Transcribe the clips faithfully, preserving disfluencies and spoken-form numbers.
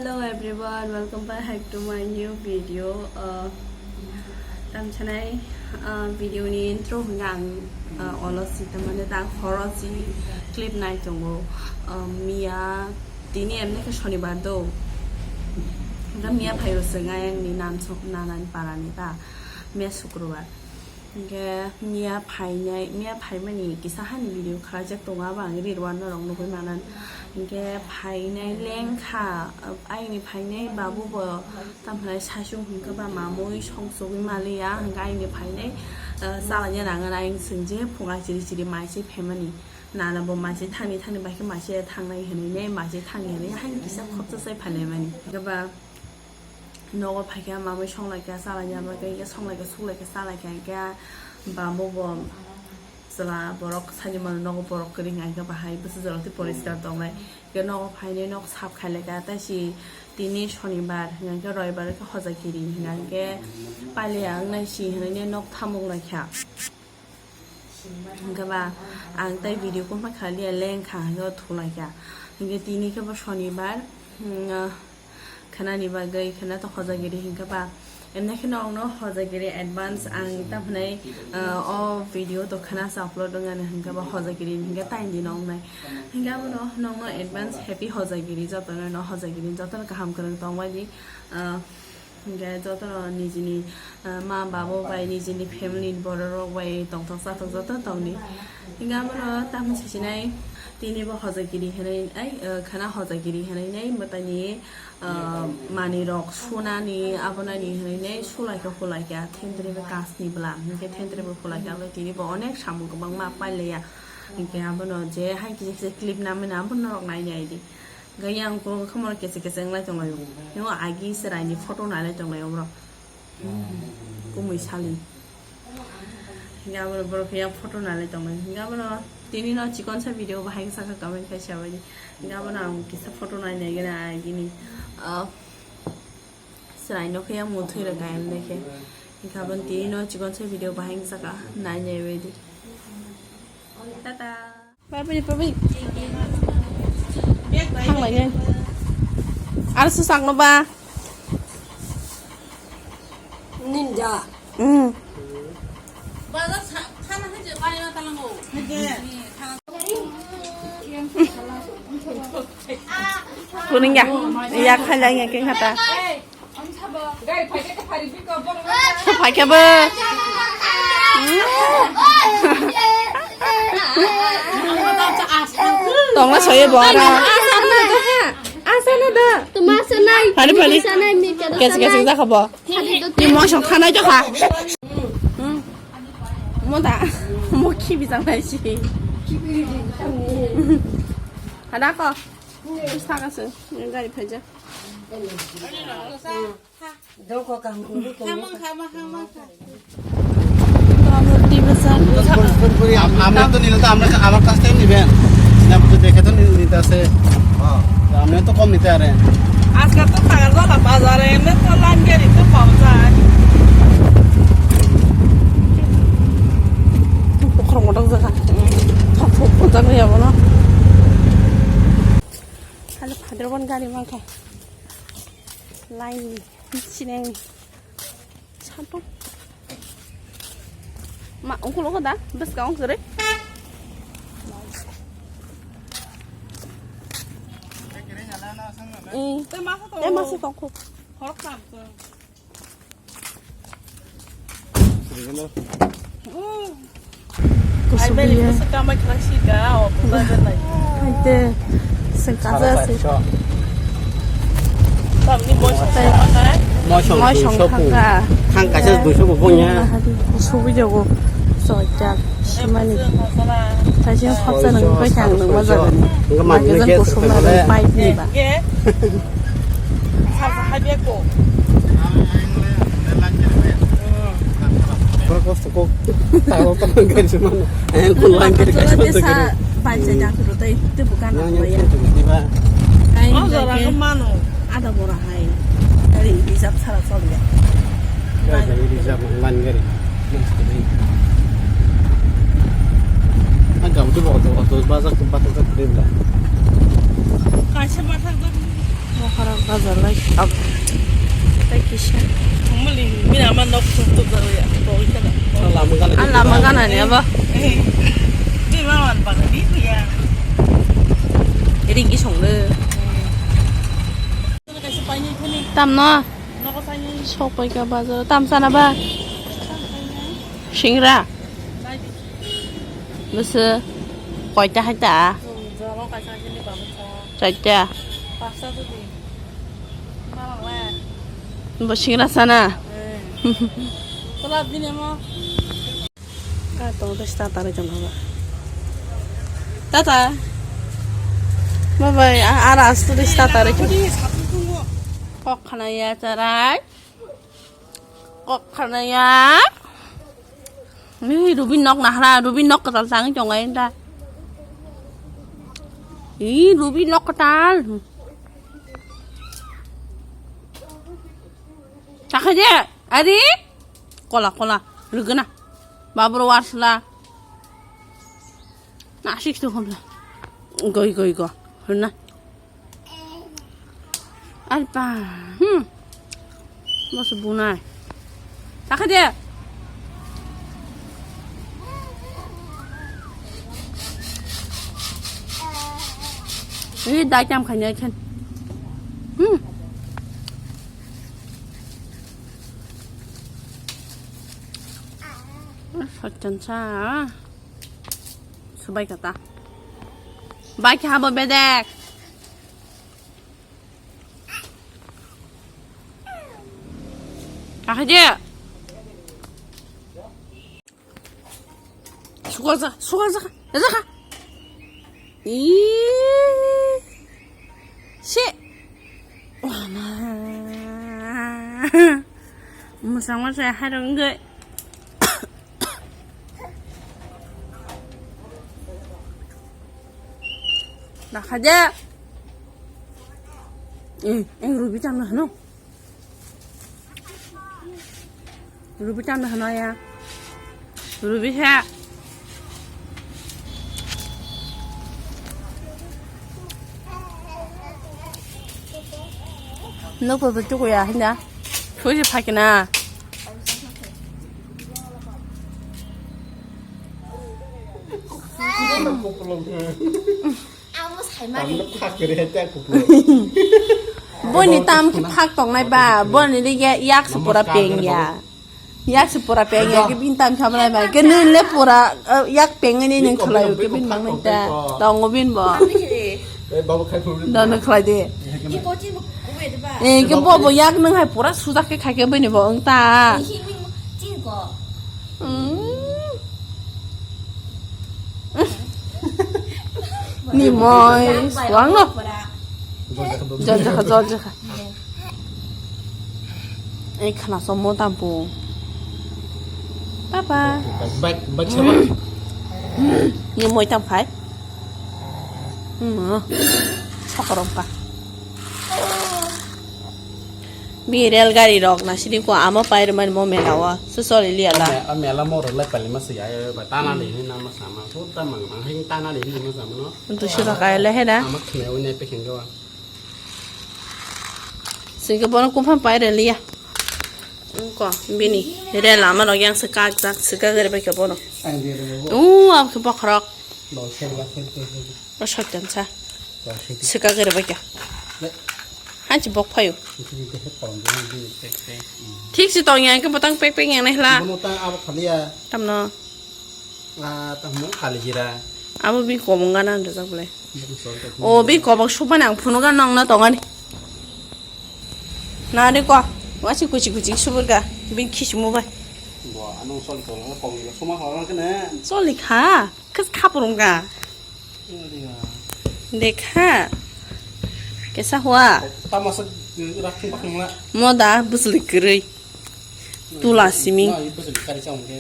Hello everyone, welcome back to my new video. Uh, tamchanai uh, video ni intro hwnga ang uh, olo si tamane ta horo si clip nai tongo. Uh, miya tini emne ke shonibar do. Ga miya phairo swnga yang ni nan sok nanan parani ta miya sukrobar. Hingke miya phainai, miya phaimani kisa hani video khlaijak tongo, abo ang rirwano rok nugui manan. Hingke phainai lengkha, aini phainai babu bo tamhinai sasung hingke ba mamui song sogwi maliya, hingke aini phainai, ah, chalanya nangana ayang sengje phunga chiri chiri mai se phaimani. Nana bo mai se thani thani bai khe mai se thangnai hinui ne, mai se thani hinui haini kisa khopsa sai phailaimani. Hingke ba Nogo phaikha, mamui songlaikha, chalaikha, bagwi khe songlaikha, suklaikha, chalaikha, hingkhe babo bo chwla borok sani mano nogo borok kwrwi hwnka hwnkhe bahai bwsajwk rok tei poriskar tongnai. Hingkhe nogo phainai nok sap khailaikha, tei si tini shonibar hwnka hwnkhe roibar khe hojagiri hwnka hwnkhe paliya wngnai si hwnwi nok thamuklaikha. Hingke ba ang tei video kok ma khaliya lengkha hingke o thulaikha. Hingke tini khe bo shonibar, hmm, ah, khanani bagwi khana to hojagiri hingke ba emne kheno ang no hojagiri advance ang tamhinai, ah, o video to khana sa upload wngani hingke ba hojagiri hingke tain di nongnai. Hingke abono nongno advance happy hojagiri jotono no hojagiri jotono kaham kwrwng tongbai di, ah, Hingke jotono nijini, ah, ma babo bai nijini family ni borok rok bai tongthok chathok joto tongdi. Hingke abono tamo sisinai tini bo hojagiri hinui ai, ah, khana hojagiri hinui nai mwtaini, ah, manui rok sunani abonani hinui nai sulaikha hulaikha thentrebe kasni bwla hingke thentrebe hulaikha abo tini bo onek samung kwbangma pailaiya. Hingke abono je hai kisa kisa clip namani abono norok nainai di. Gaya ang kung khamoro kese kese wnglai tonglai o. Nung agi chwraini photo nailai tonglai o borok. Kumui sali. Hingke abono borok yang photo nailai tonglai. Hingke abono tini no chikon sa video bahai saka comment khai sabai di. Hingke abono ang kisa photo nai nai gana agini. Ah, chwraino khe yang muthwi rwkha em dekhe. Hingke abono tini no chikon sa video bahai saka nai nai bai di. Tata. Papi, papi. Thanglainai. Aro swsakno ba. Ninja. Hmm. Kuning ya? Iya, khailai ya, keng kata. Phaikha bo. Tongma soye bo aro. Asana da. Tuma sanai. Phani, phani. Sanai, mi kada. Kesi, kesi, sanai. Jakha bo. Phani do. Ni mo song khanai jakha. Hmm. Mo da. Mo khibi jangnai si. Hada ko. Saka se. Gari phaija. Doko kam kuru kuru. Kama, kama, kama, kama. Am-, আমরা তো নিলে তো আমরা, আমার কাছ থেকে নিবেন। আপনি তো দেখে তো নি-, নিতে আসে। তো আপনি তো কম নিতে পারেন। আজকাল তো থাকার কথা বাজারে এমনি তো লাইন গাড়ি তো পাওয়া যায়। Bukhorok motok jaga. Thok thok motok ya bono. Halo, phadrabon gari mangkha. Line ni, sineng ni. Santo. Ma, ungkul ungkul da, bes ka ungkul re. Eh. Te masa tongkho. Kusubia. Haite, sengkajak se. Moisong, moisong thangka. Thangka se duiso bo bongya. Kusubi jago. Soijak, simani. Thaising khopsa nang pai thang nang ma jagani. Nangkhe jan kusum na pipe ni ba. Pura kosto kok. Tago tago gari se mano. Eh, kun line gari kaisa sa. Panchayat dang kuru tai te bukan apa ya. Yang yang tu ni ba. Ai, oh, jora ko mano. Ada bora hai. Gari reserve sara choli ya. Gari reserve line gari. Ang gam tu auto auto bazar tu bazar tu bela. Kaisa bazar tu. Mokhorok Ajalai, ab-, tei kisa. Muli, mina ma nok tuk tuk jalo ya. Togoi kana. Lama gana. Ah, lama gana ni abo. Eh. Ni ma man bana ni ya. Ring ki song le. Tamno? Sok pai ka bazar. Tam sana ba? Singra. Bese koita hai ta? Chaita. Bo singra sana. Ka tong tei starter tong ba. Tata. Bye bye. Ara astu tei starter. Kok khana ya charai. Kok khana ya. Ni Ruby nok nahra, Ruby nok kwtal sangwi tongo enda. Ih, Ruby nok kwtal. Takhaje, ari? Kola, kola, rwgwna. Babur warsla. Nasik tu khumla. Goi, goi, go. Huna. Alpa. Hmm. Boso bunai. Takha de. Ini dai tam khanya khen. Hmm. Sochan sa. Subai kata. Bai kha bo bedek. Akhaje. Sugar ja, sugar ja, ja. Ih. Si. Wah, ma. Musang masa harang gai. Dakhaja. Eh, eh, Ruby tama hano. Ruby tama hano ya. Ruby ha. Nokbar bo tukuya hinda. Phuji phakina. Boni tam ki phak tongnai ba, boni ri ya, yak se pura peng ya. Yak se pura peng ya, ke bin tam khamlai ba. Ke nun le pura, eh, yak peng ni nung khlai ke bin mang ta. Tongo bin bo. Eh, babu khai phuru. Da nung khlai de. Eh, ke bo bo yak nung hai pura sujak ke khai ke bini bo ong ta. Hmm. Ni moi suang no. Jol jakha, jol jakha. Ei khana somo tampu. Papa. Bike, bike sama. Ni moi tam khai. Hmm. Pakorong pa. Bi rel gari rok na sini ko amo pai rwmani mo mela o. So sorry li ala. A mela mo rok lai pali ma si ya ba tana de ni na ma sama. Ko ta mang mang hin tana de ni ma sama no. Tu shi ba kai le he da. Ama khne o ne pe khen ga wa. Singke bono kumphang pai rwliya. Wngkha bini rel ama rok yang se kak jak se kak rw baikha bono. Ang rw baikha. Uu, ang khe bokhorok. Bo sel ba sel sel sel. O soitan sa. Ba sel. Se kak rw baikha. Le. Hanchi bok phaio. Bini khe pon bini bini pek pek. Thik se tong yang khe botang pek pek yang nai hla. Bono ta abo khaliya. Tamno. Ah, tamo khali jira. Abo bi kobong gana anda jak bolai. Bini sol ta. O bi kobong submani ang phunukha nongno tongani. Na de ko. Wasi kuchi kuchi suburkha. Bi khisimu bai. Bo anong sol tong kobong suma hor kene. Soli kha. Khas khapurung kha. Dekha. Kesa hua. Tamo sa rakhi bakung la. Moda busli kwrwi. Tula simi. Na, i busli kari chong ke.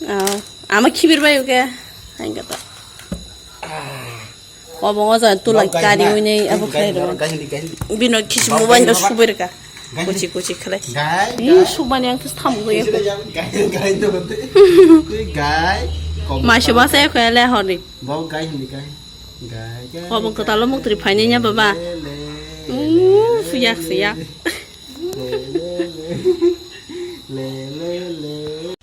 Ah, ama khibir bai uke. Hain kata. Kobongo jan tula kari uinei abo khai ro. Bino khisi mobile do subir ka. Kuchi kuchi khalai. Gai. Ni subani ang khis tham go ye. Gai gai do bote. Gai. Masi basa ya khale hori. Bau gai hindi gai. Gai gai. Kobong kwtalo muktri phaini nya baba. Le, le, le, le. Suyak, suyak. Le, le, le. Le, le, le.